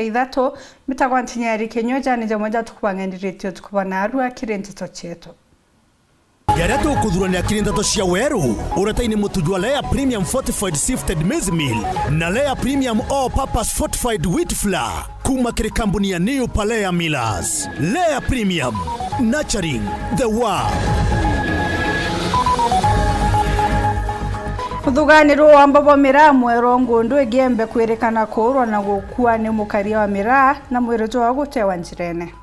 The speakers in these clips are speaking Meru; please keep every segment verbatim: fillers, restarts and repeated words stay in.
Ithatu, mitagwa ntinyeri kinyua jani jamwe ja tukubang'endiritio tukubona arua kiri nteto cietu. Jaria tukuthuranira kiri nteto cia weru, uretaini mutu jwa Lea Premium Fortified Sifted Maize Meal na Lea Premium All Purpose Fortified Wheat Flour kuma kiri kambuni ya New Palea Millers. Lea Premium, nurturing the world. Muthuganiro wa mbobo miraa mweru ngundu Igembe kwirikana kuurwa na gukua ni mukaria wa miraa na mwiri jwao gutewa njirene.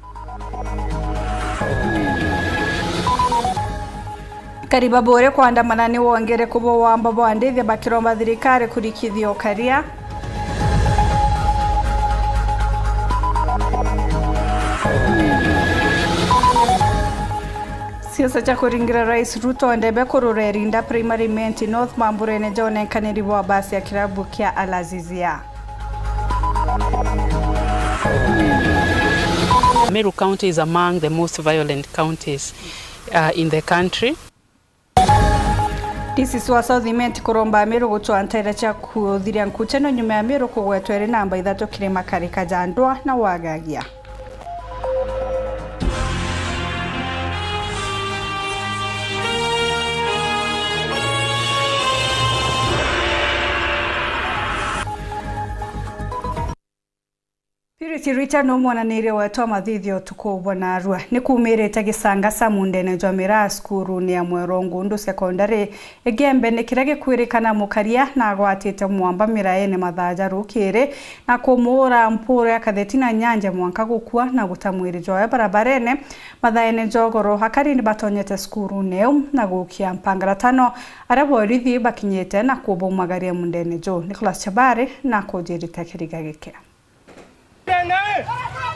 Kariba bure kwandamana ni wongereku bwa wamba bwa ndithia bakiromba thirikari kurikithia ukaria. Siasa cia kuringira Rais Ruto ndebe kurura Erinda Primary Menti North mamburene ja unenkaniri bwa basi ya kirabu kia Al Azizia. Meru County is among the most violent counties, uh, in the country. D C C wa South Imenti kuromba Meru gutua ntere cia kuthiria nkuchano nyuma ya Meru kugwetwa iri namba ithatu kiri makarika ja ndwa na wagagia. Purity Richard no mwananirie wetu wa mathithio utuku bwa narua. Ni kumirite gisanga sa mundene jwa miraa cukurune ya Mweru Ngundu Secondary, Igembe ni kiria gikwirikana mukaria na agwatite mwamba miraene mathaa ja rukiri na kumuura mpuru ya katheti na nyanja mwanka gukua na guta mwiri jwawe barabarene mathaene ja ugoro. Akari ni batonyete cukurune iu na gukia mpangara tano aria borithi bakinyite na kubaumagaria mundene juu. Nicholas Chabari na kujirite kiriga giki.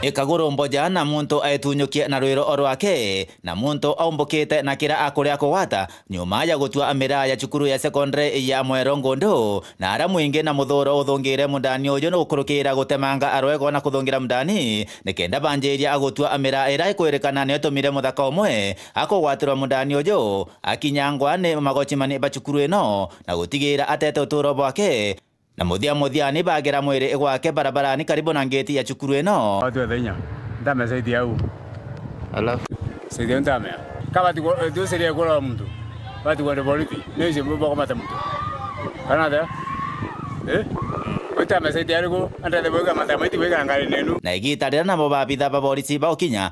Ikaguru mboja na muntu aitunyukie na rwiro rwake, na muntu aumbukite na kira akuria kugwata, nyuma ya gutua miraa ya cukuru ya secondary ya Mweru Ngundu, na aria mwingi na muthuro uthungire mundani uju ni gukurukira gutemanga arwego na kuthungira mundani, nikenda banjiria agutua miraa ira ikwirikana niyo itumire muthaka umwe akugwatirwa mundani uju, akinyangwa ni magocimani ba cukuru ino, na gutigira atete uturo bwake. Na muthia muthia ni bagera mwiri gwake barabarani karibu na ngeti ya cukuru ino. Watu wa thenya, ntame saidi au. Alafu? Saidi au ntame. Ka bati kwa, eh, tu seria kura muntu. Bati kwa borithi, ni ucio bo bakamata muntu. Kana atia? Eh? Utame saidi ariku, andethe bwega matamaiti bwega ngari nenu. Na igita riria nabo babitha ba borisi baukinya,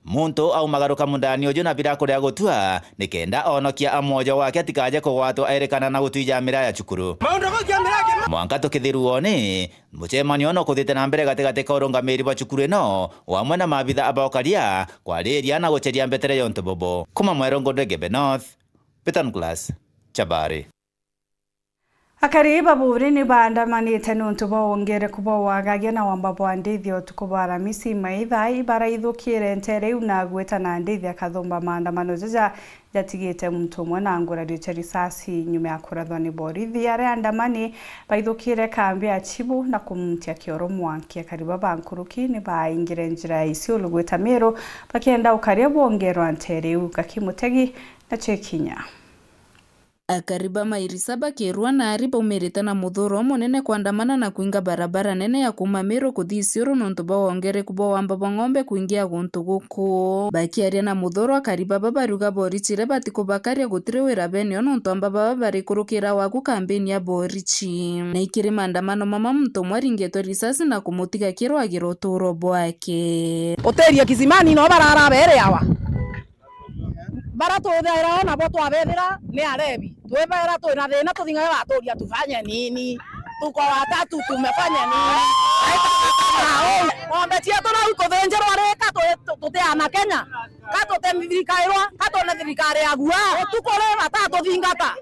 muntu aumagaruka mundani uju na bira kuria gutua, nikenda onokia a mwojo wake atikaje kugwatwa airikana na gutwija miraa ya cukuru. Maundu gukia miraa ki- Mwanka tukithiruoni, mucemanio no kuthite na mbere gatigati ka urungamiri bwa cukuru ino, o amwe na mabitha aba ukaria, kwariria na guceria mbetere yontu bobo. Kuma Mweru Ngundu Igembe North, Peter Nicholas Chabari. Akari ba Buri ni baandamanite niuntu bwa wongereku bwa wagagia na wamba bwa ndithia utuku bwa Aramisi. Maitha ibaraithukire ntere iu na agweta na ndithia akathumba maandamano jaja jatigite muntu umwe na ngurario cia risasi nyuma ya kurathwa ni borithi. Aria aandamani baithukire kambi ya Chibu na kumutia kioro mwanki. Akari baba nkuruki ni baingire njira ya Isiolo gwita Meru bakienda ukaria bwongerwa ntere iu. Gaki Mutegi na Chekinya. Akari ba Mairisa bakirua naari baumirite na muthuro umunene kwandamana na kwinga barabara nene ya kuuma Meru kuthi Isiolo nontu bwa wongereku bwa wamba bwa ng'ombe kwingia guntu guku. Bakiaria na muthuro, akari baba bariuga borichi iria batikubakaria gutiri wira beneo nontu amba baba barikurukira waku kambini ya borichi. Na ikiri maandamano mama muntu umwe aringitwe risasi na kumutiga kirwagira uturo bwake. Hoteli ya Kisimani no barara bere awa. Bara tuthaira o nabo twabethira ni arebi. Twebera twina thina, tuthingaga baturia tufanye nini? Tuko watatu, tumefanya nini? Ng'ombe cietu nau kuthinjirwa ri, ka tu-, tu-, tuti ana Kenya? Ka tuti thirikari rwa, ka twone thirikari ya gua? Utuku ri batatuthingata.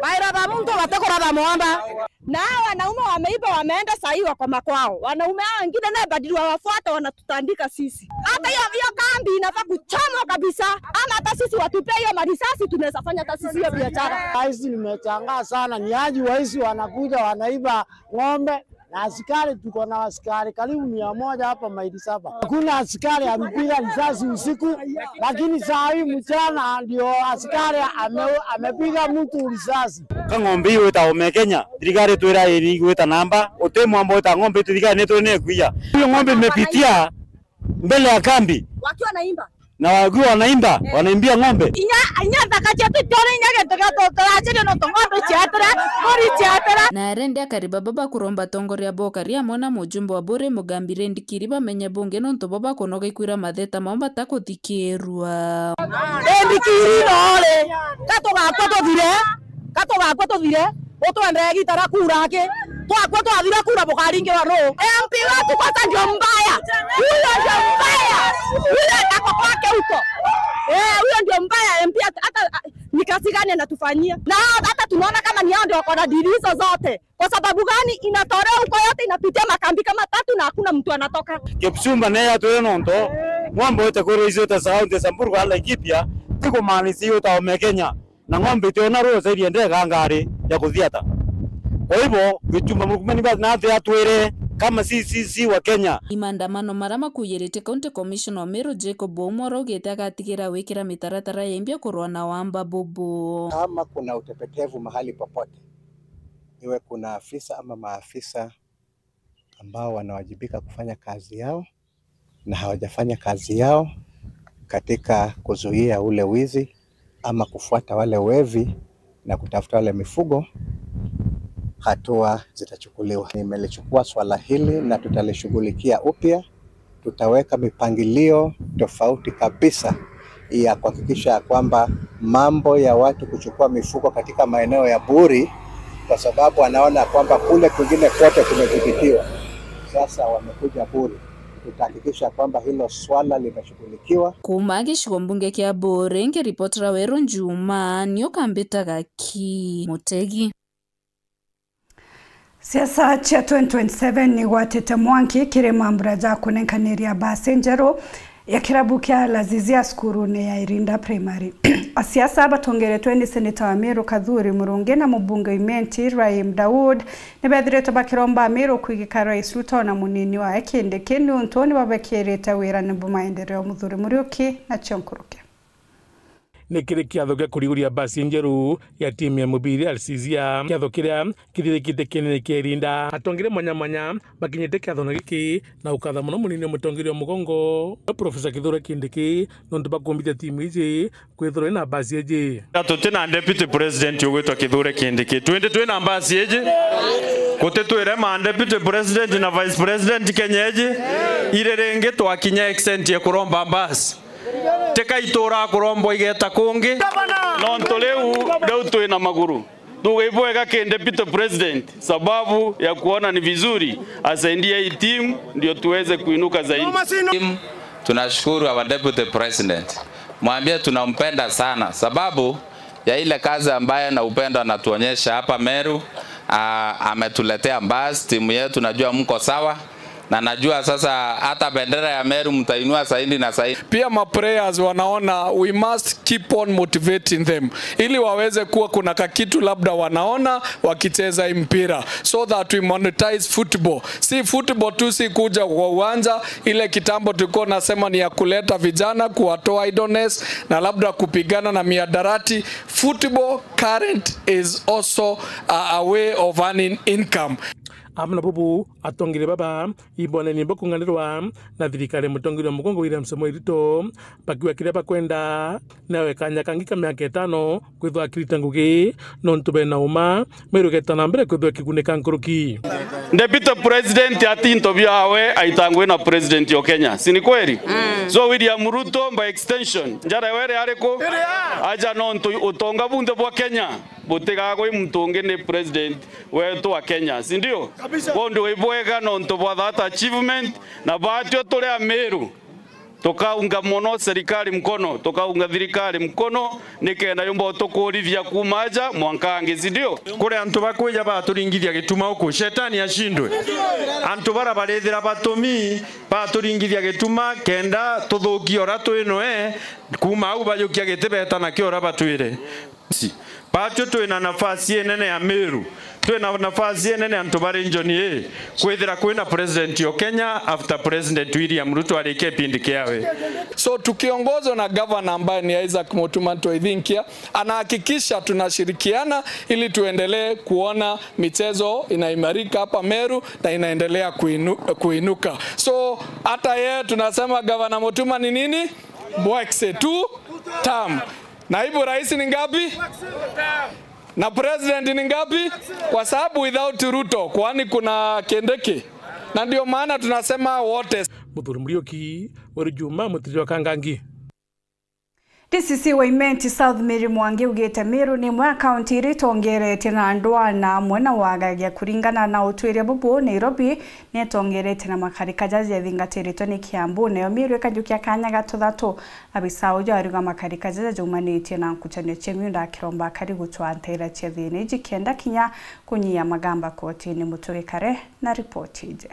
Bairatha muntu batikuratha mwamba. Na hawa wanaume wameiba, wameenda, saa hii wako makwao. Wanaume hawa wengine naye badili wawafuata, wanatutandika sisi. Hata hiyo, hiyo kambi inafaa kuchomwa kabisa, ama hata sisi watupe hiyo marisasi, tunaweza fanya hata sisi hiyo biashara. Waizi nimechangaa sana, ni aje waizi wanakuja wanaiba ng'ombe, Na askari, tuko na askari karibu mia moja hapa Maili Saba. Hakuna askari alipiga risasi usiku, lakini saa hii mchana ndio askari ame-, amepiga mtu risasi. Ka ng'ombe hii wita Ome Kenya, thirikari twira iri gwita namba, uti mwamba wita ng'ombe, thirikari ni twine kuiya. Hiyo ng'ombe imepitia mbele ya kambi. Wakiwa wanaimba. Na wakiwa wanaimba, eh, wanaimbia ng'ombe. Inya, inya nthaka cietu itiona inya gintu gia tu-, turacirio nontu ng'ombe ciatira, mburi ciatira. Na arendi akari baba bakuromba atongoria ba ukari amwe na mujumbe wa Buuri Mugambi Rendi Kiri bamenye bungi nontu bo bakunoga ikwira matheta mao batakuthikirwa. Rendi Kiri nori, ka tugakua tuthire, ka tugakua tuthire. Utwendee gitara kura aki? Twakua twathira kura bukaringirwa nu? M P wetu kwanza ndio mbaya. Huyo ndio mbaya. Huyo ako kwake huko. Eh, huyo ndio mbaya M P hata, hata, ni kazi gani anatufanyia? Na hata tunaona kama ni hao ndio wako na deal hizo zote. Kwa sababu gani inatolewa huko yote inapitia makambi kama tatu na hakuna mtu anatoka? Kipchumba naye atwire nonto ng'ombe wite kwirwa icio ta Saudi, Samburu kana Laikipia, ti kumaanisha iyo ta Ome Kenya. Na ng'ombe itiona ruuji iriendee gangari ya kuthiata. Kwa hivyo, Kipchumba Murkomen ni basi na atwire kama C C C wa Kenya. Ni maandamano maria makuyirite County Commissioner wa Meru Jacob Ouma uraugite agatigira wikira mitaratara ya imbia kurwa na wamba bubu. Kama kuna utepetevu mahali popote, iwe kuna afisa ama maafisa ambao wanawajibika kufanya kazi yao na hawajafanya kazi yao katika kuzuia ule wizi ama kufuata wale wevi na kutafuta wale mifugo, hatua zitachukuliwa. Nimelichukua swala hili na tutalishughulikia upya. Tutaweka mipangilio tofauti kabisa ya kuhakikisha ya kwamba mambo ya watu kuchukua mifugo katika maeneo ya Buuri, kwa sababu anaona kwamba kule kwingine kote kumedhibitiwa, sasa wamekuja Buuri. Tutahakikisha kwamba hilo swala limeshughulikiwa. Kuuma gicigo mbunge kia Buuri, ngiripotera Weru Njuma, nio kambitaga ki Mutegi. Siasa cia twenty twenty-seven ni igwatite mwanki kiri mambura ja kunenkaniria mbasi njeru ya kirabu kia Lazizia cukurune ya Irinda Primary. Asiasa batongeretwe ni seneta wa Meru Kathuri Murungi na mubunge wa Imenti Rahim Daud ni bethiritwe bakiromba Ameru kwigika Rais Ruto na munini wae Kindiki niuntu ni babekirite wira ni bumaendereo. Muthuri Muriuki na cio nkuruki. Ni kiri kiatho gia kuriguria mbasi njeru ya timu ya mubiri Al Sizia, kiatho kiria kithithikite kienene kia Irinda. Atongeria mwanya mwanya bakinyite kiathone giki na ukatha muno munini wa mutongeria wa mugongo, Profesa Kithure Kindiki, nontu bakumbithia timu iji kwithirwa ina mbasi iji. Na tuti na deputy president ugwitwa Kithure Kindiki. Twindi twina mbasi iji? Guti twire ma deputy president na vice president Kenya iji? Iri ringi twakinya extent ya kuromba mbasi? Tikai tuura kurombwa igeta kungi. Nontu riu, riu twina maguru. Tuge ibwega ki deputy president, sababu ya kuona ni vizuri asaidie hii timu ndio tuweze kuinuka zaidi. Team, tunashukuru our deputy president. Mwambie tunampenda sana sababu ya ile kazi ambayo na upendo anatuonyesha hapa Meru. Ah, ametuletea bus, timu yetu, najua mko sawa. Na najua sasa hata bendera ya Meru mtainua zaidi na zaidi. Pia ma players wanaona we must keep on motivating them ili waweze kuwa kuna kakitu labda wanaona wakicheza hii mpira, so that we monetize football. Si football tu, si kuja kwa uwanja. Ile kitambo tulikuwa nasema ni ya kuleta vijana, kuwatoa idleness na labda kupigana na miadarati. Football current is also a, a way of earning income. Amwe na bubu, atongeria baba iboneni bakung'anirwa na thirikari ya mutongeria wa mugongo William Samoei Ruto, bakiuga kiria bakwenda nawe kanya kangi ka miaka itano kwithwa akirita ngugi, nontu bena uma Meru igeta na mbere kwithwa ikigunika nkuruki. Deputy President ati into biawe aitangwe na President o Kenya, si ni kweli? So William Ruto by extension, njara ewe iri ariku? Aja nontu utonga bunthe bwa Kenya butigagwi muntu ungi, ni President wetu wa Kenya, si ndio? Kabisa. Bondo ibwega nontu bwa that achievement, na batio turi Ameru tukaunga mono serikali mkono, tukaunga thirikari mkono, nikenda yumba utukurithia kuuma aja mwanka angi, si ndio? Kuri antu bakwija baturingithia gituma uku, shetani ashindwe. Antu bara barithira batumi baturingithia gituma kenda tuthukie ura twinoe, kuuma au bajukia giti beta nakio ura batwire. Pacho twina nafasi inene ya Meru, twina nafasi inene antu ba region ii, kwithira kwina president o Kenya after President William Ruto arikia ipindi kiawe. So tukiongozwa na governor ambaye ni Isaac Mutuma Ntoithinkia, anahakikisha tunashirikiana ili tuendelee kuona michezo inaimarika hapa Meru na inaendelea kuinu-, kuinuka. So hata yeye tunasema governor Mutuma ni nini? Bwekse tu term. Naibu rais ni ngapi? Na president ni ngapi? Kwa sababu without Ruto, kwani kuna Kindiki? Na ndio maana tunasema wote. Muthuri Muriuki, Weru Juma, Mutiriri wa Kangangi. D C C wa Imenti South Mary Mwangi augite Meru ni imwe ya kaunti iria itongeretie na ndwaa na amwe na wagagia kuringana na utwiria bubu. Nairobi ni itongeretie na makarika jaja jathingatiritwe ni Kiambu, nayo Meru ikajukia kanya ga tuthatu. Abisa uju ariuga makarika jaja jaumanitie na nkutanio cia miunda, akiromba akari gucwa ntaira cia thiina iji kenda kinya kunyia magamba kotini. Mutugi Kare na ripoti iji.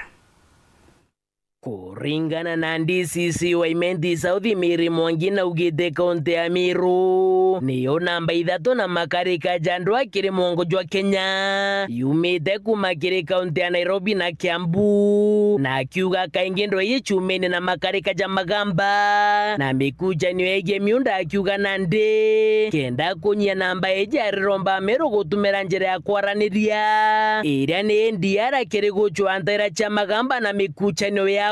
Kuringana na D C C wa Imenti South Mary Mwangi naugite kaunti ya Meru niyo namba ithatu na makarika ja ndwaa kiri mwongo jwa Kenya, yumite kuma kiri kaunti ya Nairobi na Kiambu, na akiuga kaingi ndwaa iji ciumene na makarika ja magamba na mikucanio yegie miunda, akiuga nandi kenda kunyia namba iji ariromba Ameru gutumira njira ya kwaraniria iria ni D R kiri gucwa ntaira cia magamba na mikucanio yao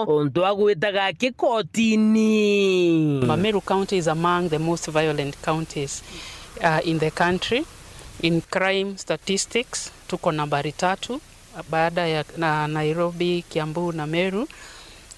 untu agwitaga kikotini. Meru County is among the most violent counties, uh, in the country. In crime statistics, tuko nambari tatu baada ya na Nairobi, Kiambu na Meru.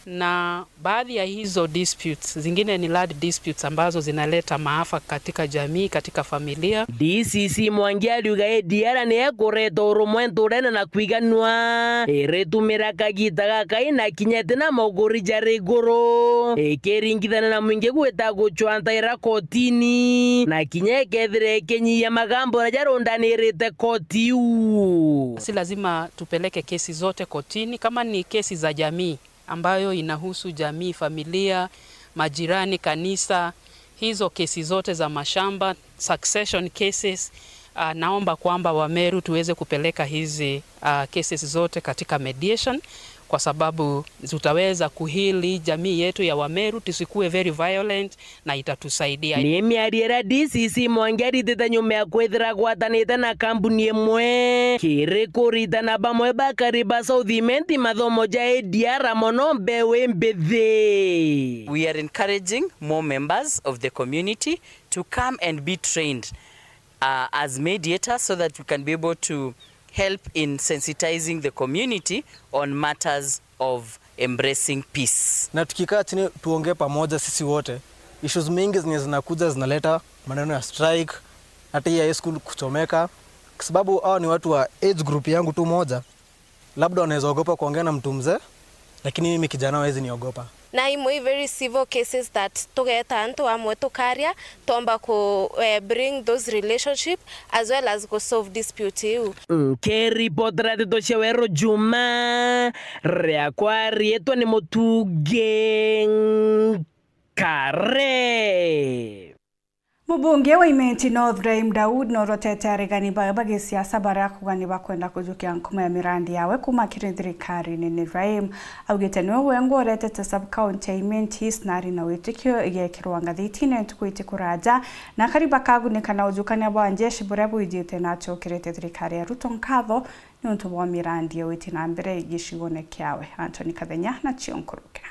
Na baadhi ya hizo disputes, zingine ni land disputes ambazo zinaleta maafa katika jamii, katika familia. D C C Mwangi ariuga A D R ni ekureta urumwe nturene na kwiganua, iritumira kagita gaka ina kinya iti na mauguri jari iguru, ikiringithania na mwingi gwita gucwa ntaira kotini, na kinya ikethira ikinyia magambura jarundanirite koti iu. Si lazima tupeleke kesi zote kotini. Kama ni kesi za jamii, ambayo inahusu jamii, familia, majirani, kanisa, hizo kesi zote za mashamba, succession cases, ah, naomba kwamba Wameru tuweze kupeleka hizi, ah, cases zote katika mediation, kwa sababu tutaweza kuheal hii jamii yetu ya Wameru, tusikuwe very violent, na itatusaidia. Ni miario iria D C C Mwangi aritite nyuma ya kwithira agwatanite na kambuni imwe kiri kuritana bamwe bakari ba South Imenti mathomo ja A D R mono mbeu imbithi. We are encouraging more members of the community to come and be trained, uh, as mediators so that we can be able to help in sensitizing the community on matters of embracing peace. Na tukikaa chini tuongee pamoja sisi wote, issues mingi zenye zinakuja zinaleta maneno ya strike, hata hii ya high school kuchomeka, kwa sababu hawa ni watu wa age group yangu tu moja, labda wanaweza ogopa kuongea na mtu mzee, lakini mimi kijana hawezi niogopa. Na imwe i very civil cases that tugeta antu amwe tukaria, tomba ku, eh, bring those relationship as well as ku solve dispute iu. Nkiripotera ndeto cia Weru Juma, riakwa riitwa ni Mutugi Kare. Mubunge wa Imenti North Rahim Daud norotete aregani bawe ba gisiasa baria akuga ni bakwenda kujukia nkuma ya mirandi yawe kuma kiri thirikari nene. Rahim augite niwe wengwa uretete sub-county ya Imenti East na ari na witikio igekirwa ngathitine ntuku iti kuraja, na akari bakagunika na ujukania bwa njeshi buria bwijite na acokirite thirikari ya Ruto nkatho niuntu bwa mirandi ya witi na mbere gicigone kiawe. Anthony Kathenya na cio nkuruke.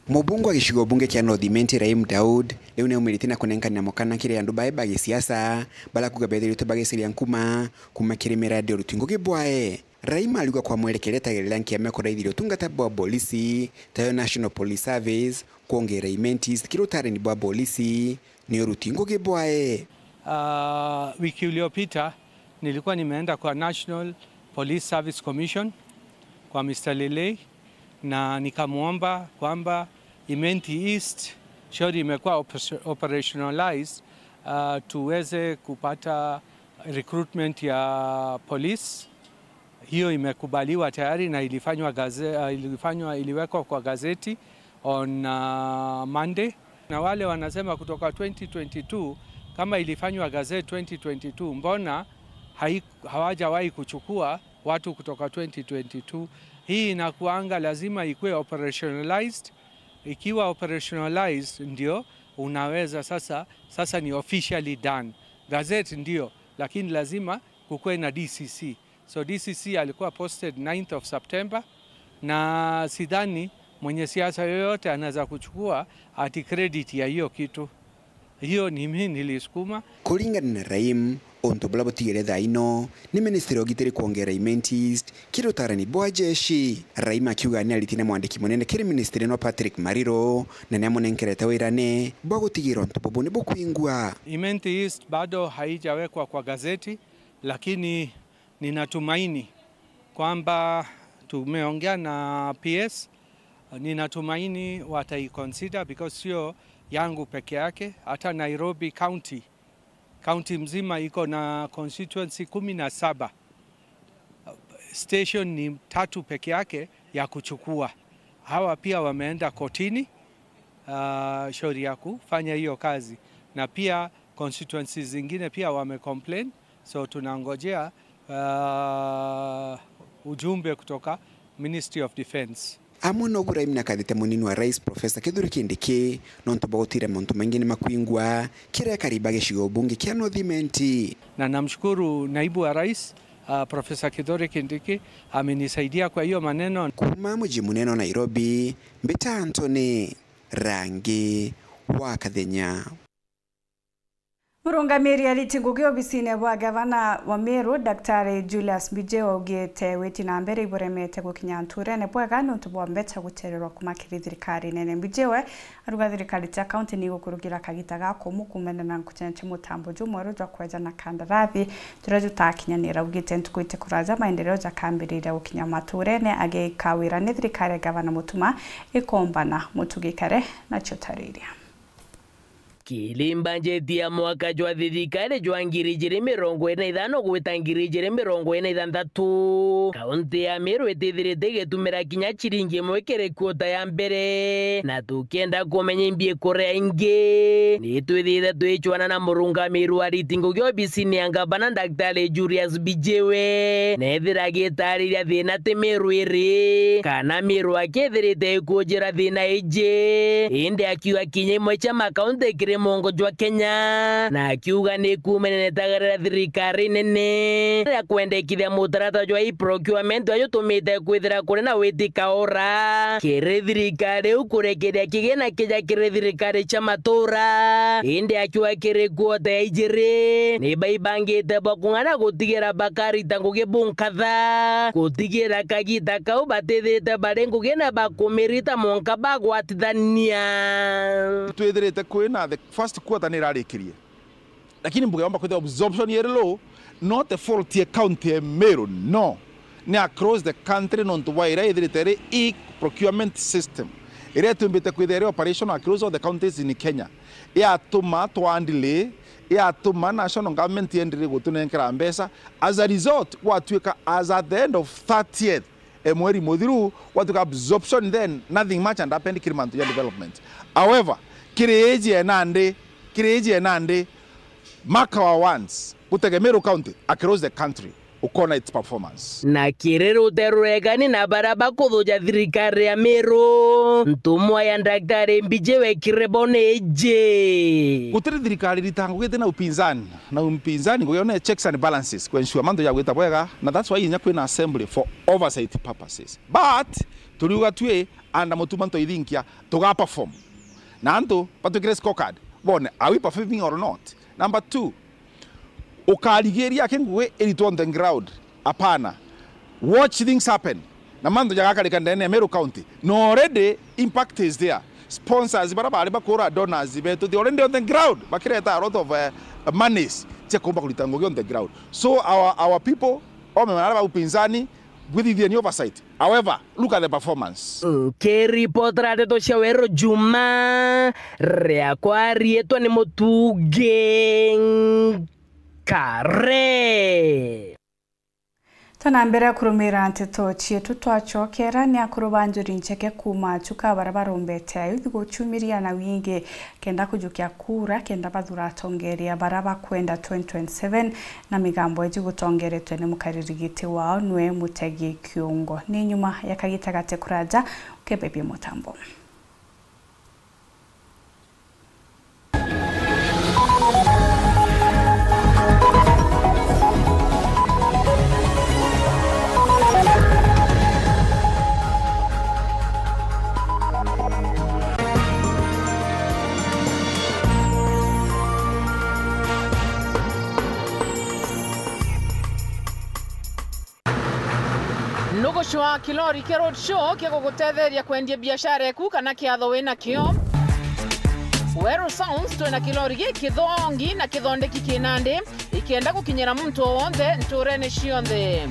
Mubunge wa gicigo bunge kia North Imenti, Rahim Daud, riu niaumirite na kunenkanira mukana kiri andu bae ba gisiasa, baria kuga bethiritwe bagiciria nkuma kuma kiri miradi ya uruti ngugi bwae. Rahim ariuga kwa mwerekeria etagirira nkiama ya kuraithiria utungata bwa bolisi, tayo National Police Service, kwongerera Imenti East kiri utarani bwa bolisi, ni uruti ngugi bwae. Ah, wiki uliopita nilikuwa nimeenda kwa National Police Service Commission, kwa Mister Lelei, na nikamwomba kwamba Imenti East shauri imekuwa oper-, operationalized, ah, tuweze kupata recruitment ya police. Hiyo imekubaliwa tayari na ilifanywa gaze-, ah, ilifanywa, iliwekwa kwa gazeti on, ah, Monday. Na wale wanasema kutoka twenty twenty-two Kama ilifanywa gazette twenty twenty-two, mbona hai-, hawajawahi kuchukua watu kutoka twenty twenty-two? Hii inakuanga lazima ikuwe operationalized. Ikiwa operationalized, ndio unaweza sasa, sasa ni officially done. Gazette ndio, lakini lazima kukuwe na D C C. So D C C alikuwa posted ninth of September, na sidhani mwenye siasa yoyote anaweza kuchukua ati credit ya hiyo kitu. Hiyo ni mimi nilisukuma. Kuringana na Raim, untu buria butigire thaa ino ni ministry ya ugitiri kwongera Imenti East kiri utarani bwa jeshi. Raim akiuga ni aritie na mwandiki munene kiri ministry ino Patrick Mariro, na ni amunenkerete wirane bwa gutigira untu bubu ni bukwingwa. Imenti East bado haijawekwa kwa gazeti, lakini ninatumaini kwamba tumeongea na P S, ninatumaini wataiconsider because sio yangu peke yake, hata Nairobi County, county mzima iko na constituency kumi na saba. Station ni tatu peke yake ya kuchukua. Hawa pia wameenda kotini, ah, shauri ya kufanya hiyo kazi, na pia constituencies zingine pia wamecomplain, so tunangojea, ah, ujumbe kutoka Ministry of Defence. Amwe nobu Raim na kathite munini wa rais Professor Kithure Kindiki nontu bwa gutira mauntu maingi ni makwingwa kiria kariba gicigo bunge kia North Imenti. Na namshukuru naibu wa rais, ah, Professor Kithure Kindiki amenisaidia kwa hiyo maneno. Kuuma muji munene wa Nairobi, mbita Anthony Rangi wa Kathenya. Murungamiri ariti ngugi obisine bwa gavana wa Meru, Daktari Julius Mbijiwe, augite witi na mbere iburemete gukinya nturene bwega niuntu bwa mbecha guchererwa kuma kiri thirikari nene. Mbijiwe aruga thirikari cia kaunti ni igukurugira kagita ga kumu kumana na nkuchene cia mutambo jumweru jwa kweja na kandarathi juria jutakinyanira. Augite ntuku itikuraja maendeleo jakambiriria gukinya maturene, agika wira ni thirikari ya gavana Mutuma ikombana. Mutugi Kare nacio tariria. Kiri mbanjeti ya mwaka jwa thirikari jwa ngiri ijiri mirongo iri na ithano gwita ngiri ijiri mirongo iri na ithanthatu, kaunti ya Meru itithirite igitumira kinya ciringi imwe kiri kuota ya mbere, na tukienda kumenya imbi ikuria ingi, ni twithirite twicwana na murungamiri wa ariti ngugi obisini ya ngavana Daktari Julius Mbijiwe, nethira agitariria thina ti Meru iri, kana Meru akithirite ikujira thina iji, indi akiuga kinya imwe cia makaunti kiri mungo jwa Kenya, na akiuga ni kuumene na itagarira thirikari nene ya kwendekithia mutaratara jwa e-procurement jwa jutumite kwithira kuri na witi kaura kiri thirikari iu kurekeria kigina kija kiri thirikari cia matura, indi akiuga kiri kuota ya ijiri ni baibangite bwa kung'ana gutigira bakarita ngugi bunkatha, gutigira kagita kau batithite bari ngugi na bakumirita monka bagwatithania. Twithirite kwina the first quarter ni irarikirie, lakini mbugeomba kwithirwa absorption iri low, not a fault ya county ya Meru, no, ni across the country nontu bwa iria ithirite iri e-procurement system iria itumbite kwithirwa iri operational across all the counties in Kenya, yatuma twa delay, yatuma national government yendelee gutunenkera mbeca. As a result, gwatuika as at the end of thirtieth, eh, mweri muthiru, gwatuika absorption, then nothing much had happened kiri mantu ja development. However, kiri iji enandi, kiri iji enandi, mark our words, gutege Meru County across the country, ukona its performance. Na kiri rute ruregani na baria bakuthuja thirikari ya Meru, ntumwa ya Daktari Mbijiwe kiri bo ni iji. Gutiri thirikari iritaa ngugi iti na upinzani, na upinzani ngugi yone checks and balances ku ensure mantu jagwita bwega, na that's why inya kwina assembly for oversight purposes. But turiuga twi under Mutuma Ntoithinkia, tuga perform. Na antu batwikire scorecard, bone, are we performing or not? Number two, ukarigiria aki ngugi iritwe on the ground? Hapana. Watch things happen. Na mantu jagakarika ndene ya Meru County. No, already impact is there. Sponsors bara bari bakura, donors betu, they already on the ground. Bakireta a lot of, eh, monies cia kumba kurita ngugi on the ground. So our, our people, ome manara ba upinzani, gwithithia ni oversight. However, look at the performance. Nkiripotera ndeto cia Weru Juma, riakwa riitwa ni Mutugi Nkare. Twana mbere kurumira nteto cietu, twacokera ni akuru ba njuri ncheke kuuma achuka bara barombete ayuthi guchumiria na wingi kenda kujukia kura kenda bathura atongeria bara bakwenda twenty twenty-seven, na migambo iji gutongeretwe ni mukariri giti wao nwe Mutegi Kiungo. Ni nyuma ya kagita gate kuraja, ukebebie mutambo. Nugucwa kilori kia road show kia gugutetheria kwendia biashara eku kana kiatho wina kio. Weru Sounds twina kilori gi kithongi na kithondeki kinandi, ikienda gukinyira muntu o wonthe nturene cionthe.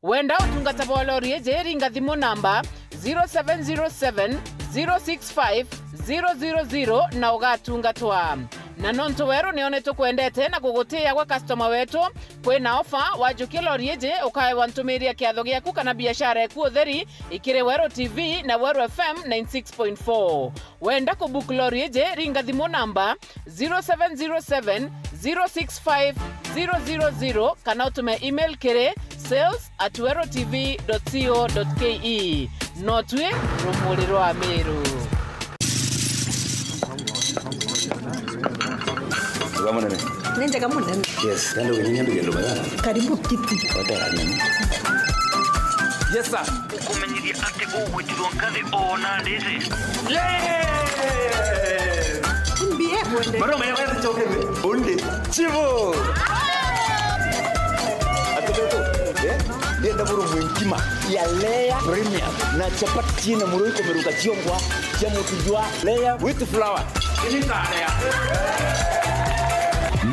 Wenda utungata bwa lori iji, ringa thimu namba zero seven zero seven, zero six five, zero zero zero na ugatungatwa. Na nontu weru nionetwe kwendete na kugutiia gwa customer wetu, kwina ofa, wajukia lori iji ukaewa ntumiria kiatho giaku kana biashara eku utheri ikiri Weru T V na Weru F M ninety six point four. Wenda kubook lori iji, ringa thimu namba zero seven zero seven, zero six five, zero zero zero kana utume email kiri sales at weru T V dot co dot K E. No twi rumuri rwa Meru. Wega munene. Ni njega munene. Yes, ndio ni ndio ndio baya. Karibu kiti. Hotera nini? Yes, sir. Gukumenyithia ati ugwitirwo nkathi o na nditi. Yes! Mbie kwende. Maroma ya wezi choke we. Undi. Chivo. Atubeto. Eh? Ndienda buru mwinkima ya layer premium na chapati china muro ikomeruka chiongwa chia mutu jwa layer with flour.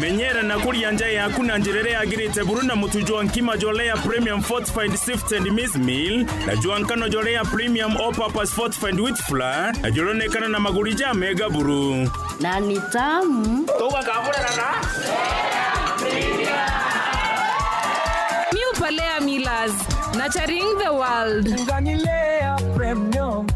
Menyera na kuria nja yaku na njira iria yagirite buru na mutu jwa nkima jwa layer premium fortified sifted maize meal na jwa nkano jwa layer premium all purpose fortified wheat flour na juronekana na maguri ja mega buru. Na ni tamu. Tugakamurana na New Palea Millers, nurturing the world. Ngani layer premium.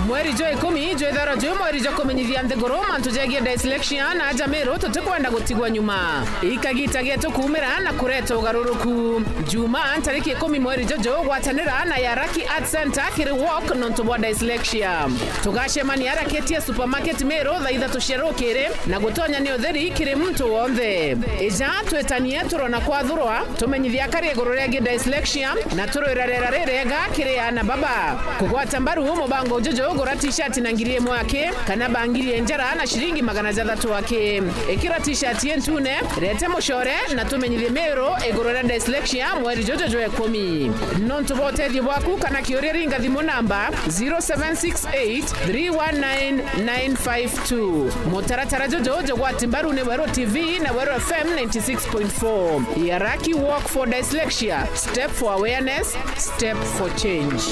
Mweri jwa ikumi jwithagirwa jwi mweri jwa kumenyithia nthiguru mantu jegie dyslexia, na aja Meru tutikwenda gutigwa nyuma. Ikagita gietu kuumira na kureta ugaruruku. Juma, ntariki ikumi mweri juju, gwatanira na Yaraki Art Centre kiri walk nontu bwa dyslexia. Tugacemania Raketia Supermarket Meru thaa ithatu cia rukiri, na gutonya ni utheri kiri muntu wonthe. Ija twitanie turona kwathurwa, tumenyithia akari iguru riegie dyslexia, na turwira riera ririega kiri aana baba. Kugwata mbaru mubango juju, gura t-shirt na ngiri imwe aki, kana bangiri ya njara na ciringi magana jathatu aki. Ikira t-shirt intune, rete mucore, na tumenyithie Meru iguru ria dyslexia mweri juju jwa ikumi. Nontu bwa utethio bwaku kana kiuria, ringa thimu namba zero seven six eight three one nine nine five two. Mutaratara juju jugwati mbaru ni Weru T V na Weru F M ninety six point four. Yaraki Walk for Dyslexia, step for awareness, step for change.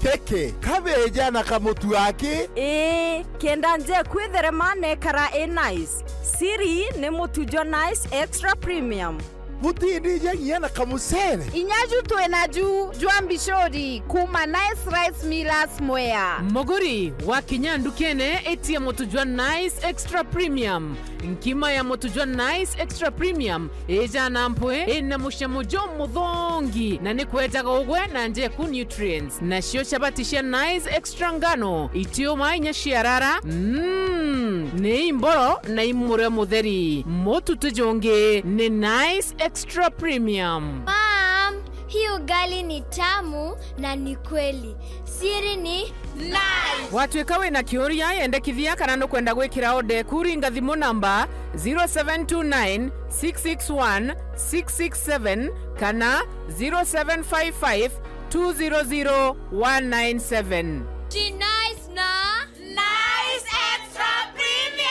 Kiki, kabeja na kamutu aki? Ii, kenda nje kwitherema nekara i nice. Siri ni mutu jwa Nice Extra Premium. Butindija nginya na kamucere? Inya ju twi na ju jwa mbicuri kuma Nice Rice Millers Mwea. Muguri, wakinya ndukene, itia mutu jwa Nice Extra Premium. Nkima ya mutu jwa Nice Extra Premium ijana mpwi, ina mucamo jumuthongi, na ni kwejaga ugwe na njeku nutrients. Nacio chabati cia Nice Extra ngano, itiuma inya ciarara, mm, ni imboro na imurio mutheri. Mutu ti jungi, ni Nice Extra Premium. Mom, hii ugali ni tamu na ni kweli. Siri ni Nice. Watwika wina kiuria, yendekithia kana nukwenda gwikira order eku, ringa thimu namba zero seven two nine six six one six six seven kana zero seven five five two zero zero one nine seven. Ti Nice na Nice Extra Premium.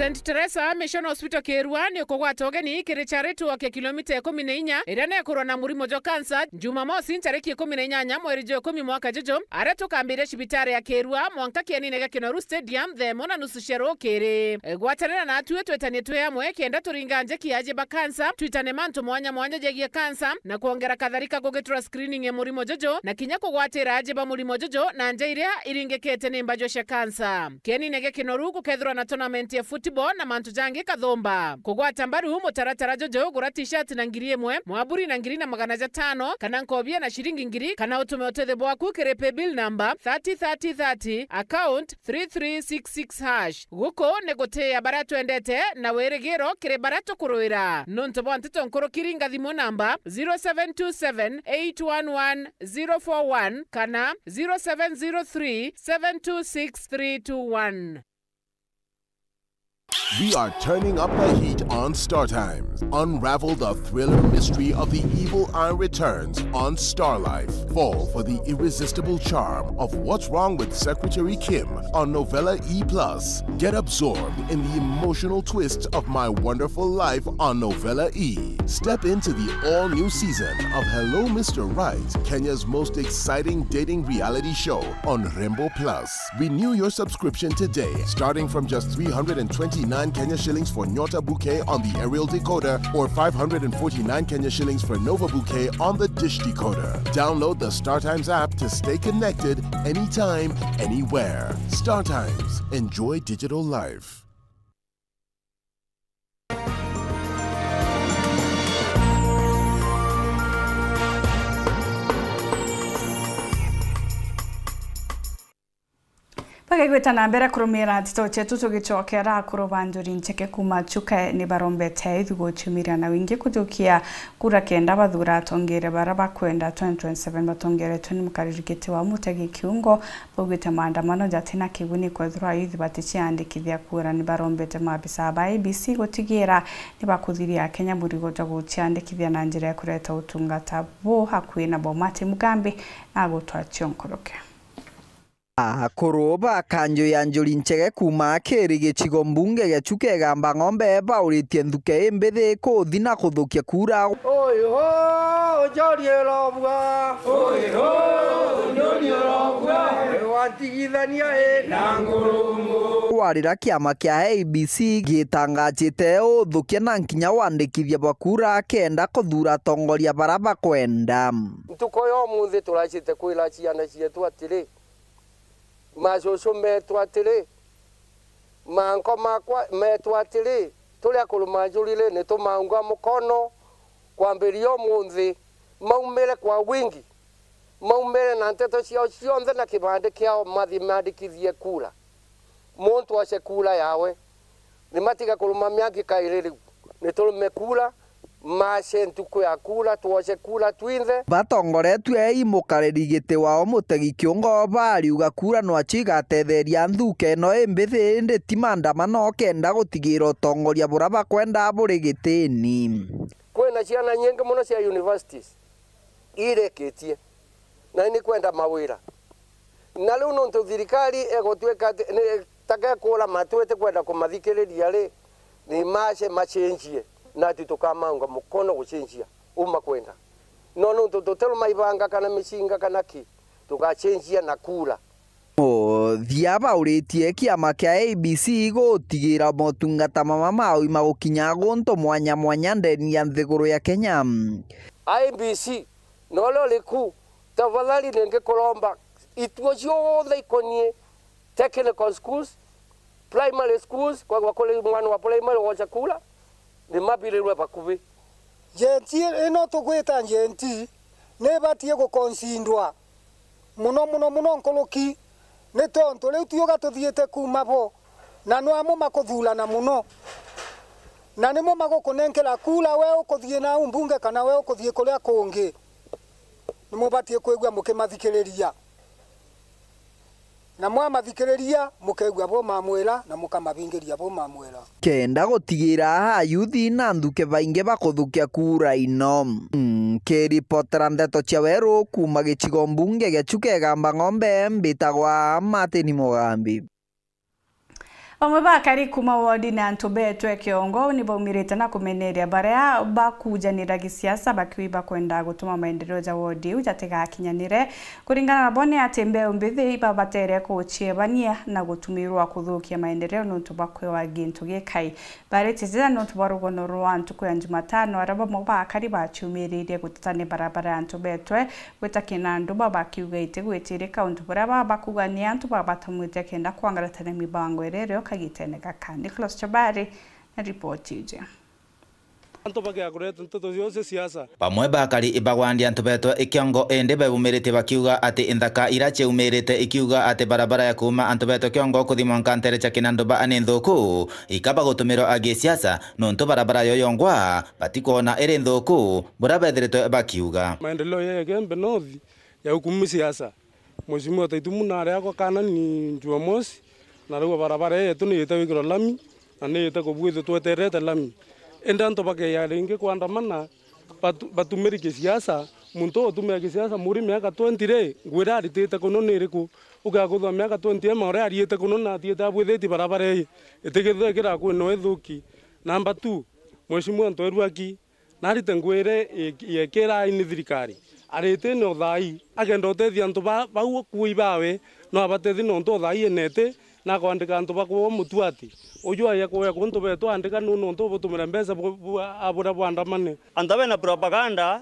Saint Teresa Mission Hospital Kirua ni ukugwata ugeni kiri charity walk ya kilomita ikumi na inya iria nekurwa na murimo jwa kansa, Jumamosi ntariki ikumi na inyanya mweri jwa ikumi mwaka juju, aria tukambiria cibitari ya Kirua mwanka kienine gia Kinoru Stadium thaa imwe na nusu cia rukiri. Gwatanira natwi twitanie twi amwe kenda turinga njeki ya aji ba kansa, twitane mantu mwanya mwanya jegie kansa, na kwongera katharika gugitura screening ya murimo juju, na kinya kugwatira aji ba murimo juju na nja iria iringikite ni mbajwa cia kansa. Kienine gia Kinoru gukethirwa na tournament ya football na mantu jangi kathumba. Kugwata mbaru mutaratara juju, gura t-shirt na ngiri imwe, mwaburi na ngiri na magana jatano, kana nkobia na ciringi ngiri, kana utume utethio bwaku kiri paybill number thirty thirty thirty, account three three six six hash. Guku ni gutiia baria twendete na wirigiro kiri baria tukuruira. Nontu bwa nteto nkuruki, ringa thimu namba zero seven two seven eight one one zero four one kana zero seven zero three seven two six three two one. We are turning up the heat on Star Times. Unravel the thriller mystery of the evil eye returns on Star Life. Fall for the irresistible charm of What's Wrong with Secretary Kim on Novella E plus. Get absorbed in the emotional twists of My Wonderful Life on Novella E. Step into the all-new season of Hello Mister Right, Kenya's most exciting dating reality show on Rembo Plus. Renew your subscription today, starting from just three hundred and twenty-nine Kenya shillings for Nyota Bouquet on the aerial decoder or five hundred and forty-nine Kenya shillings for Nova Bouquet on the dish decoder. Download the StarTimes app to stay connected anytime, anywhere. StarTimes. Enjoy digital life. Bagigwita na mbere kurumira nteto cietu, tugicokera akuru ba Njuri Ncheke kuuma Chuka ni barombete aithugutio miriana wingi kujukia kura kenda bathura atongeria baria bakwenda twenty twenty-seven batongeretwe ni mukariri giti wa Mutegi Kiungo. Baugite maandamano jatina kiguni kwethirwa ayuthi baticiandikithia kura. Ni barombete maabisa ba I E B C gutigira ni bakuthiria Akenya murigo jwa guciandikithia na njira ya kureta utungata bu hakui nabo. Martin Mugambi na agutwacio nkuruki. Akuru ba kanju ya Njuri Ncheke kuuma Kiri gicigo mbunge gia Chuka Igamba Ng'ombe bauritie nthuke imbithi kuthi na kuthukia kura. Oi ho, njori irobua. Oi ho, njori irobua. Wantigithania i na ngurungu. Warira kiama kia I E B C gitangajite uthukia na nkinya wandikithia bwa kura kenda kuthura atongoria bara bakwenda. Ntuku ya umunthi turacite kwira ciana cietu atiri, macucu metu atiri, manko makwa metu atiri, turi akuru ma Njuri ri, ni tumaunga mukono kwambiria umunthi, maumire kwa wingi, maumire na nteto ciao cionthe na kibandi kiao, mathi mandikithie kura. Muntu oce kura yawe, ni matiga kuruma miaki kairi riu. Ni turume kura, mace ntuku ya kura, twoce kura twinthe. Batongoretue i mukariri giti wao Mutegi Kiungo, bariuga kura nwacio igatetheria nthuke ino imbithi, indi ti maandamano kenda gutigira utongoria bura bakwenda buri gitini. Kwina ciana nyingi mono cia universities irikitie, na ni kwenda mawira. Na riu nontu thirikari egutwika ati ni takekura matu itikwenda kumathikiriria ri, ni mace macenjie, nati tukamaunga mukono gucenjia u makwenda. No nontu tutiruma ibanga kana micinga kana ki, tugacenjia na kura. Muthia bauritie kiama kia I E B C gutigira motungata mama ma ugima gukinya guntu mwanya mwanya ndeni ya nthiguru ya Kenya. I E B C, na uria uri ku, tafadhali ningikuromba ituo cionthe ikonie technical schools, primary schools, kwethwa kuri mwana wa primary woca kura, ni mabirirwe bakubi. Gen Z ino tugwita Gen Z ni ibatie gukonsindwa muno, muno, muno nkuruki, ni tontu riu tiuga tuthiite kuuma bo, na no amwe makuthurana muno, na nimo magukunenkera kura we ukuthii nau mbunge kana we ukuthii kuria kungi. Nimubatie kwigua mukimathikiriria. Na mwamathikiriria, mukeigua bo mamwira, na mukamabingiria bo mamwira. Kenda gutigira ayuthi na nthuke baingi bakuthukia kura ino. Nkiripotera ndeto cia weru kuuma gicigo mbunge gia Chuka Igamba Ng'ombe, mbitagwa Martin Mugambi. Bamwe ba akari kuuma wodine ya Ntubetwe Kiongo ni baumirite na kumeneria baria bakujanira gisiasa bakiuga ibakwenda gutuma maendeleo ja wodi iu jatigakinyanire. Kuringana nabo ni ati mbeu mbithi ibabatere kuciebania na gutumirwa kuthukia maendeleo nontu bwa kwewa gintu gikai. Barititie nontu bwa rugono rwa ntuku ya Jumatano, aria bamwe ba akari baciumiririe guteta ni barabara ya Ntubetwe gwita Kinanduba, bakiuga itigwitirika untu buria ba-, bakuuga ni antu babatumwite kenda kwangaratania mibango iria irio kagitene gaka. Nicholas Chabari na ripoti iji. Antu bakia kureta nteto cio cia siasa. Bamwe ba akari ibagwandia Ntubetwe Kiongo indi bebumiritie bakiuga ati nthaka iria ciumirite ikiuga ati barabara ya kuuma Ntubetwe Kiongo kuthi mwanka ntere cia Kinanduba ni nthuku, ikaba gutumirwa a gisiasa, nontu barabara yo yongwa batikwona iri nthuku, buria bethiritwe bakiuga. Maendeleo ya Igembe North ya hukumu siasa. Mheshimiwa Taitumu nari akwa kana ni Jumamosi, na rau barabara yetu ni yite gwikirwa lami, na ni yite kubwithwa tweterete lami. Indi antu bakeya ringi kwandamana, batu-, batumiri kisiasa, muntu utumira kisiasa muri miaka twenty ri, nguo iria aritite kuno ni iriku? Ugakuthwa miaka twenty ema uria ariite kuno na atiite abwithitie barabara ii, itikithwe ikira kwino ithuki. Number two, Mheshimiwa Ntweruaki, narite nguo iria i-, yekira aini thirikari. Aritine o thaai, akenda utethia antu ba-, bau akui bawe, no abatethie nontu o thaai enete, na akwandika antu ba kuwa mutwati. Uju aja kuya kuntu betu andika nu nontu ubutumira mbeca bu-, bu-, abura bwandamane. Antu bena propaganda,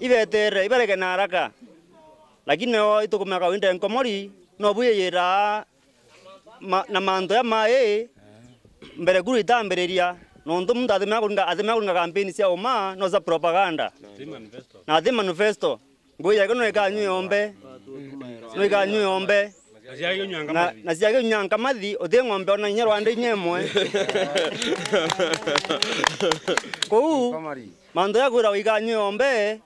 ibetere, ibareke na haraka. Lakini o itukumira kawinde nkomori, no bwiyira ma-, na mantu ja mai mbere kuru itambiriria, nontu muntu atimenya kuringa, atimenya kuringa kampeni cia uma, no cia propaganda. Na ati manifesto. Ngugi yake no ikanyua yombe. No ikanyua yombe. Na, na ciage unyua nkamathi, uti ng'ombe ona inya rwande inya imwe. Kuu, mantu ja kwiragwa ikanyua yombe,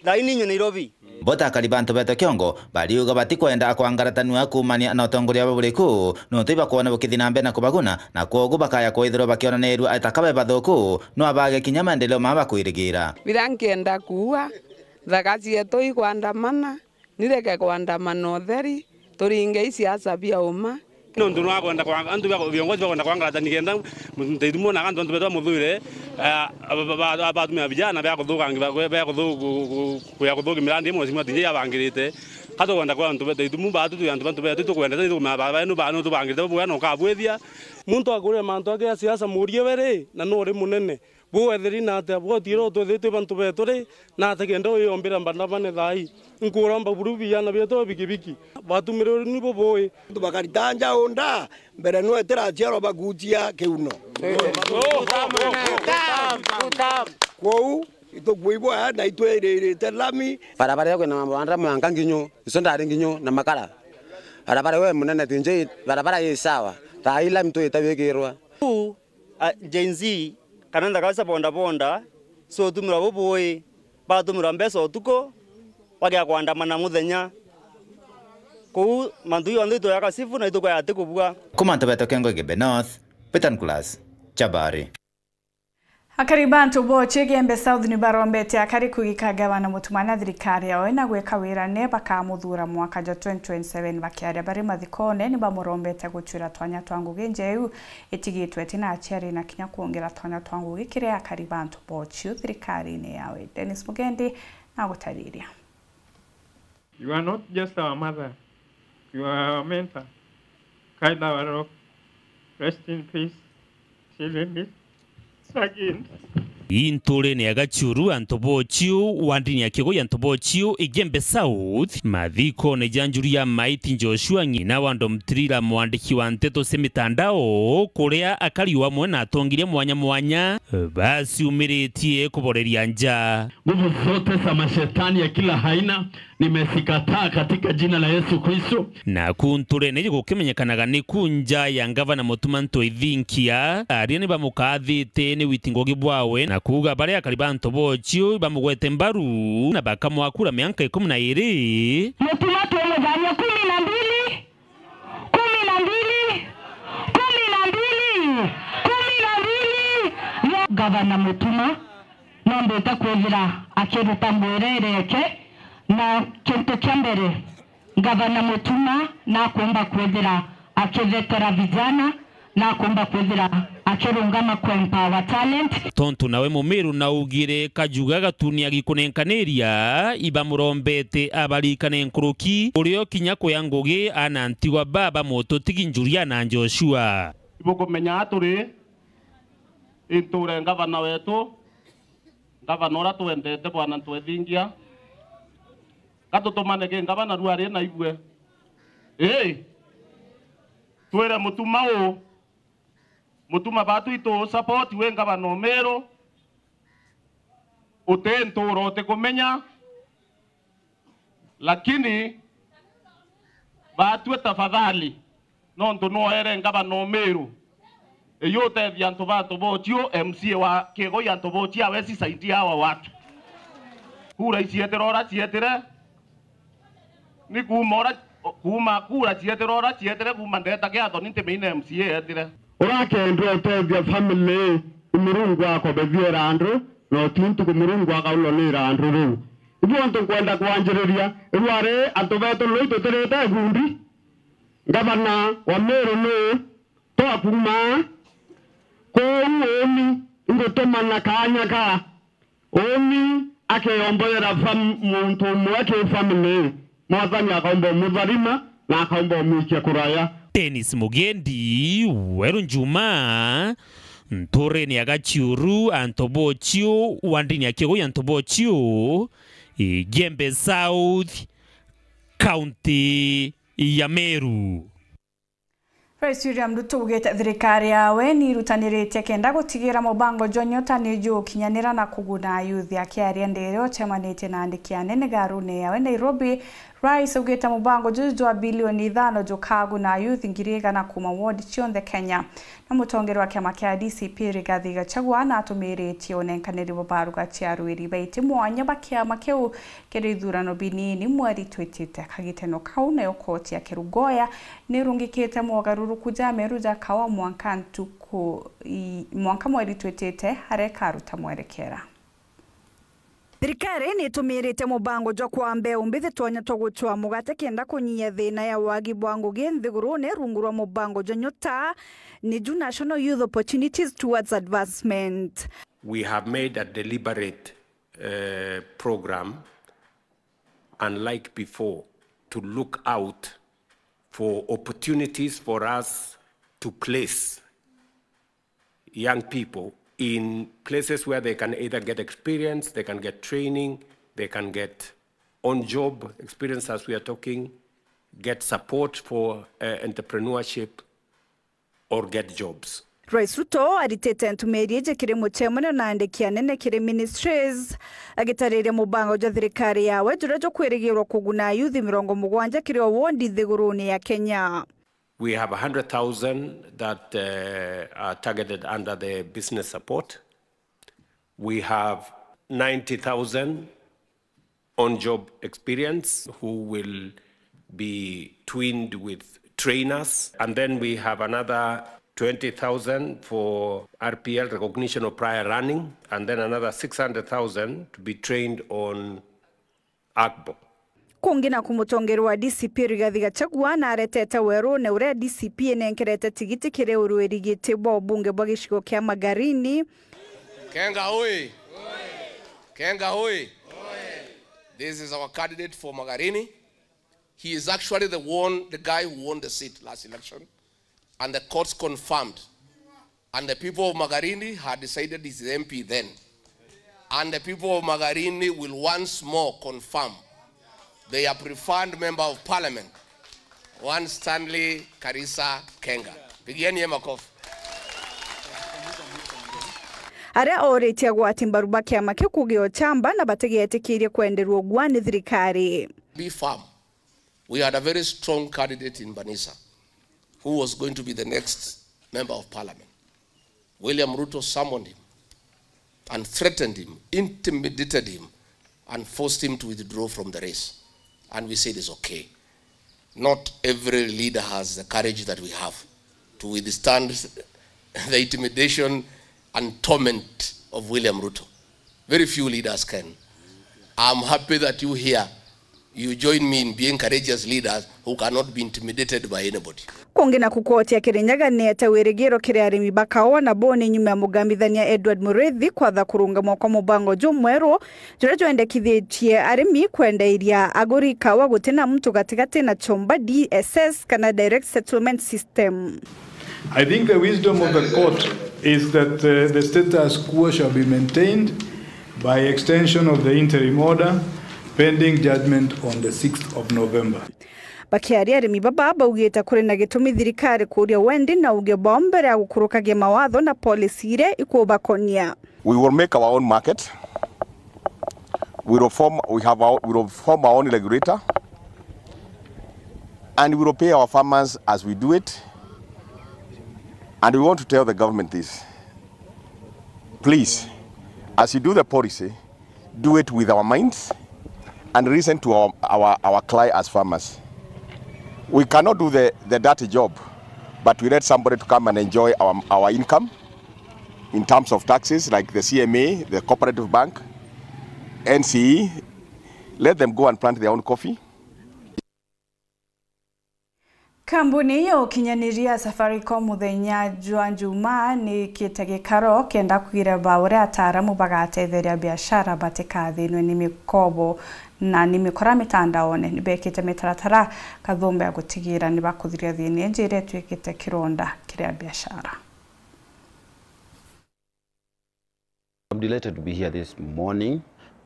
thaai ni inyue Nairobi. Bo ta akari ba Ntubetwe Kiongo, bariuga batikwenda kwangaratanua kuumania na utongoria bwa buriku, nontu ibakwona bukithi na mbere na kubaguna, na kwogu bakaya kwithirwa bakionanirua ataka be bathuku, no abage kinya maendeleo maa bakwirigira. Biria nkenda kuua, nthaka cietu ikwandamana, nireke kwandamana utheri, turinge i siasa bia uma. Nontu nwakwenda kwa-, antu bia viongozi bakwenda kwangaratani kenda Taitumu na antu, antu betu bamuthuire, eh, ba-, ba-, ba-, batumia vijana bia kuthukangi-, ba-, bia kuthu-, ku-, ku-, kuya kuthukia mirandi imwe mheshimiwa tinje yabangirite. Ka tukwenda kwa antu be-, Taitumu batu twi antu bantu betu tukwendete, tukumenya baba benu banu tubangirite bubwega na ukabwithia. Muntu akuria mantu ake ya siasa murie we ri, na nuri munene. Bwethiri na atia bwotire utwithitwe bantu betu ri, na atia kenda uyombira mbandamane thaai? Nkuromba buru biana bietu bikibiki. Batumirwe ni bubui. Antu bakarita nja unda, mbere nwe itiraciarwa bakucia kiuno. Kwou, itukwigua na itwiririte lami. Barabara ya kwina mambo andra mwanka nginyu, icio ndari nginyu na makara. Barabara we munene tinje, barabara i sawa. Thaai lami twite wikirwa. A, Gen Z, kana nthaka cia boda boda, cio utumirwa bubui, batumirwa mbeca utuku, bagia kwandamana muthenya. Kuu mantu jonthe itwega sifu na itukwaya ati kubua. Kuma Ntubetwe Kiongo Igembe North, Peter Nicholas, Chabari. Akari ba Ntubochi Igembe South ni barombete akari kugika gavana Mutuma na thirikari yao ina gwika wira ne bakamuthura mwaka jwa twenty twenty-seven. Bakiaria bari mathikone, ni bamurombete gucwira twanya twa ngugi njeu itigitwe itina aciari na kinya kwongera twanya twa ngugi kiri akari ba Ntubochi thirikarine yawe. Dennis Mugendi na gutariria. You are not just our mother, you are our mentor. Guide our rock. Rest in peace. Children, miss again. Inturene ya Gachuru, Antubochiu, wa ndini ya Kigoya Antubochiu, Igembe South, mathikone ja njuri ya Maiti Joshua, ng'ina wa Ndomtirira, mwandiki wa nteto cia mitandao, kuria akari amwe na atongiria mwanya mwanya baciumiritie kuboreria nja. Nguvu zote za mashetani ya kila aina nimezikataa katika jina la Yesu Kristo. Na kunturene gukimenyekanaga ni kunja ya ngavana Mutuma Ntoithinkia, aria ni bamukathite ni witi ngugi bwawe na kuuga baria akari ba Ntobochiu bamugwete mbaru na bakamwakura mianka ikumi na iri. Mutuma twimutharia kumi na mbili, kumi na mbili, kumi na mbili, kumi na mbili. Ngavana Mutuma nombete kwithira akiruta mwirire eke, na kintu kia mbere, Ngavana Mutuma nakwenda kwithira akithetera vijana, na akumba kwithira akirungama ku empower talent. Tontu nawe Mumiru naugire kajuga gatuni agikunenkaniria, ibamurombete abarikane nkuruki, urio kinya kuya ngugi ana ntigwa baba Mututigi, Juliana na Joshua. Ibukumenya aturi inture ngavana wetu, ngavana uria twendete, Bwana Ntwethingia. Gatutumane ki ngavana rua ri na ibue. Ii, twire Mutuma uu, Mutuma batu itu support wi ngavana Umiru, uti ntura utikumenya, lakini batue tafadhali, nontu nwoere ngavana Umiru, iyu utethia antu ba Ntobochio, M C A wa Kigoi ya Ntobochio ya West side awa watu. Kura icietire ura cietire, ni kuuma ura, kuuma kura cietire ura cietire, kuuma ndeta kiatho ni ntimeine M C A etire. Urakendwa utethia family, ni Murungu akobethia irandu, na uti ntuku Murungu akaulwa ni irandu riu. Ithu untu nkwenda kwanjiriria, irwari antu betu nui tutirite ikundi. Ngavana wa Meru nuu, twakuuma kuu uni, ingutumana kaanya ka uni akeyomboyera fam-, muntu umwe ki family, Mwathani akaumba umutharima na akaumba umwikia kuraya. Dennis Mugendi, Weru Njuma, nturene ya Gachiuru, antu bochiu, wa ndini ya Kigui, antu bochiu, Igembe South, kaunti ya Meru. Rais William Ruto augite thirikari yawe ni irutaniritie kenda gutigira mubango jwa Nyota ni jukinyanira na kuguna ayuthi. Akiaria ndiri ucemanitie na andiki anene garune yawe Nairobi, Rais augite mubango juju jwa bilioni ithano jukaguna ayuthi ngiri igana kuuma ward cionthe Kenya. Na mutongeria wa kiama kia D C P Rigathi Gachagua natumiritie unenkaniri bwa baruga cia arwiri baiti mwanya ba kiama kiu kiri ithurano binini mweri twitite. Kagiteno kau nayo koti ya Kerugoya nirungikite mogaruruku ja meru ja kawa mwanka ntuku i-, mwanka mweri twitite aria ikaruta mwerekera. Thirikari ni itumirite mubango jwa kwaa mbeu mbithi twanya twa gucwaa mugate kenda kunyihia thina ya wagi bwa ngugi nthigurune rungu rwa mubango jwa Nyota, ni ju National Youth Opportunities Towards Advancement. We have made a deliberate, uh, program, unlike before, to look out for opportunities for us to place young people in places where they can either get experience, they can get training, they can get on-job experience as we are talking, get support for, uh, entrepreneurship, or get jobs. Rais Ruto aritite ntumiri iji kiri mucemanio na andiki anene kiri ministries, agitariria mubango jwa thirikari yawe juria jukwirigirwa kuguna ayuthi mirongo mugwanja kiri o wondi nthigurune ya Kenya. We have a hundred thousand that, uh, are targeted under the business support. We have ninety thousand on-job experience who will be twinned with trainers. And then we have another twenty thousand for R P L, recognition of prior learning, and then another six hundred thousand to be trained on Agbo. Kungi naku mutongeria wa D C P Rigathi Gachagua naretete werune uria D C P inenkerete tigiti kiri urwiri giti bwa ubunge bwa gicigo kia Magarini. Kenga oi! Kenga oi! This is our candidate for Magarini. He is actually the one, the guy who won the seat last election. And the courts confirmed. And the people of Magarini had decided he's the M P then. And the people of Magarini will once more confirm their preferred member of parliament, one Stanley Karisa Kenga. Pigieni yeye makofi. Aria oritie agwati mbaru ba kiama kiu kugia uchamba na batigetikirie kwenderwa ugwa ni thirikari. Be firm. We had a very strong candidate in Banisa who was going to be the next member of parliament. William Ruto summoned him and threatened him, intimidated him, and forced him to withdraw from the race. And we said, "It's okay." Not every leader has the courage that we have to withstand the intimidation and torment of William Ruto. Very few leaders can. I'm happy that you here You join me in being courageous leaders who cannot be intimidated by anybody. Kungi na kukotia Kirinyaga ni ete wirigiro kiri arimi ba kaua na boni nyuma ya mugambithania Edward Murithi kwatha kurungamwa kwa mubango jumweru juria jwendekithitie arimi kwendeiria aguri kaua gutina muntu gatigati na chomba D S S kana direct settlement system. I think the wisdom of the court is that uh, the status quo shall be maintained by extension of the interim order pending judgment on the sixth of November. Bakiaria arimi baba baugite kuri na gitumi thirikari kuria wendi na uge bwao mbere ya gukurukagia mawatho na policy iria ikubakonia. We will make our own market. We will form, we have our, we will form our own regulator, and we will pay our farmers as we do it. And we want to tell the government this. Please, as you do the policy, do it with our minds and listen to our, our, our cry as farmers. We cannot do the, the dirty job, but we let somebody to come and enjoy our, our income in terms of taxes like the C M A, the Cooperative Bank, N C E. Let them go and plant their own coffee. Kambuni ya ukinyaniria ya Safaricom muthenya jwa Jumaa ni ikite gikaro kenda kwireba uria ataaramu bagatetheria biashara batikathinwe ni mikobo na ni mikora mitandaone. Ni bekite mitaratara kathumba ya gutigira ni bakuthiria thina iji iria itwikite kironda kiria biashara. I'm delighted to be here this morning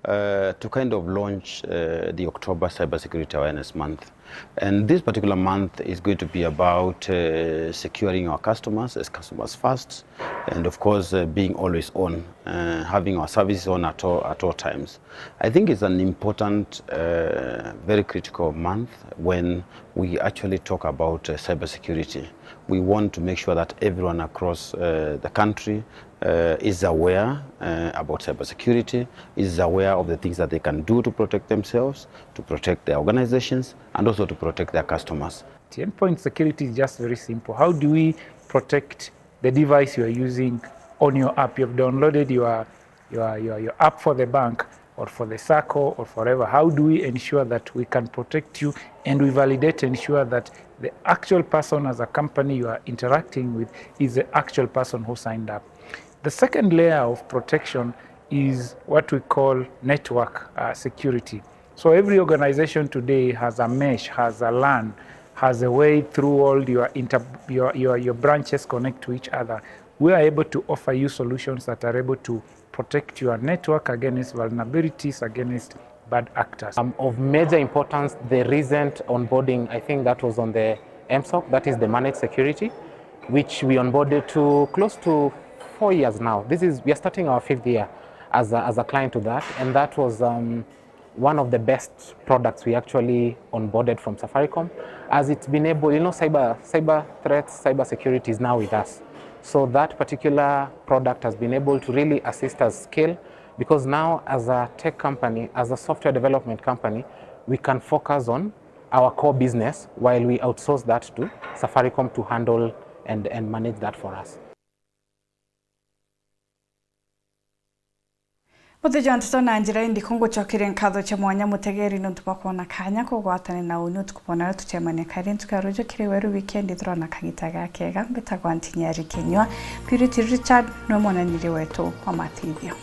uh, to kind of launch uh, the October Cybersecurity Awareness Month. And this particular month is going to be about uh, securing our customers as customers first, and of course, uh, being always on, uh, having our services on at all, at all times. I think it's an important, uh, very critical month when we actually talk about uh, cybersecurity. We want to make sure that everyone across uh, the country uh, is aware uh, about cybersecurity, is aware of the things that they can do to protect themselves, to protect their organizations, and also to protect their customers. Endpoint security is just very simple. How do we protect the device you are using on your app? You have downloaded your, your, your, your app for the bank or for the sacco or forever. How do we ensure that we can protect you and we validate, ensure that the actual person as a company you are interacting with is the actual person who signed up? The second layer of protection is what we call network uh, security. So every organization today has a mesh, has a LAN, has a way through all your, inter, your, your, your branches connect to each other. We are able to offer you solutions that are able to protect your network against vulnerabilities, against bad actors. Um, of major importance, the recent onboarding, I think that was on the M SOC, that is the managed security, which we onboarded to close to four years now. This is, we are starting our fifth year as a, as a client to that, and that was um, one of the best products we actually onboarded from Safaricom, as it's been able, you know, cyber, cyber threats, cyber security is now with us. So that particular product has been able to really assist us scale, because now as a tech company, as a software development company, we can focus on our core business while we outsource that to Safaricom to handle and, and manage that for us. Muthiji wa nteto na njira indiku ngucokeria nkatho cia mwanya mutegeri niuntu bwa kwona kanya kugwatane na uni utuku bwa nario tucemania kairi ntuku ya ruju kiri weru wikendi ithirwa na kagita gakega. Mbitagwa Ntinyari Kinyua. Purity Richard niwe mwonaniria wetu wa matithio.